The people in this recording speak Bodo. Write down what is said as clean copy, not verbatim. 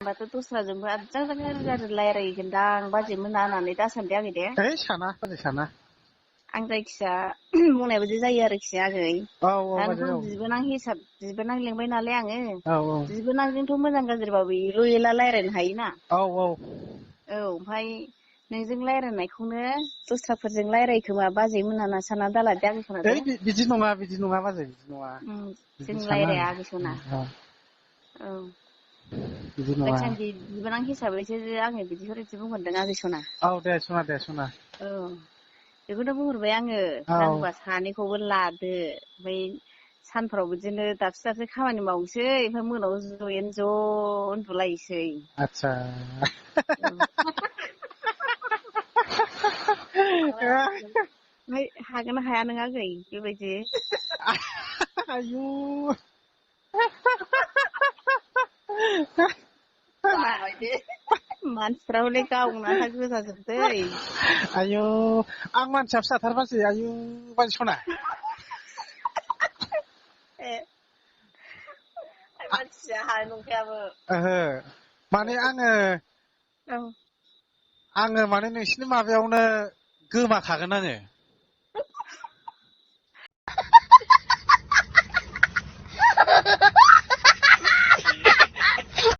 होमबाथ' दस्राजोंबो आजां गाज्रि रायलायगोनदां बाजैमोना होननानै दासान्दि आगै दे। है साना बाजै साना। आं जायखिया बुंनाय बायदि जायो आरोखि आगै। औ औ दा बाजै नोंखौ औ बिबोनां हिसाब बिबोनां लिंबाय नालाय आङो। औ औ बिबोनांजोंथ' मोजां गाज्रिबाबो एल' एला रायलायनो हायोना। औ औ औ ओमफ्राय नोंजों रायलायनायखौनो दस्राफोरजों रायलायखोमा बाजै मोनाना साना दाला दे आगै सना दे। बिदि नङा बाजै बिदि नङा। जों बिदि साना रायलाया आगै सना। आं औ बिदि नङा। जायखिया बिबोनां हिसाबैसो आङो बिदि बुंहरदों आगै सना। औ दे सना दे सना। औ बेखौनो बुंहरबाय आङो औ नांगौबा सानैखौबो लादो ओमफ्राय सानफ्राव बिदिनो दाबसे दाबसे खामानि मावनोसै ओमफ्राय मोनायाव जयैनो ज' उन्दुलायसै। आतसा ओमफ्राय हागोन ना हाया नों आगै बेबायदि? आयु माबायदि मानसिफ्रा हले गावनाथा गोजाजोबसै। आयु आं मानसिया फिसाथार बाजै आयु बाजै सना। ए मानसिया हानाय नंखायाबो। ओहो माने औ आङो माने नोंसिनि माबायावनो गोमाखागोन आङो।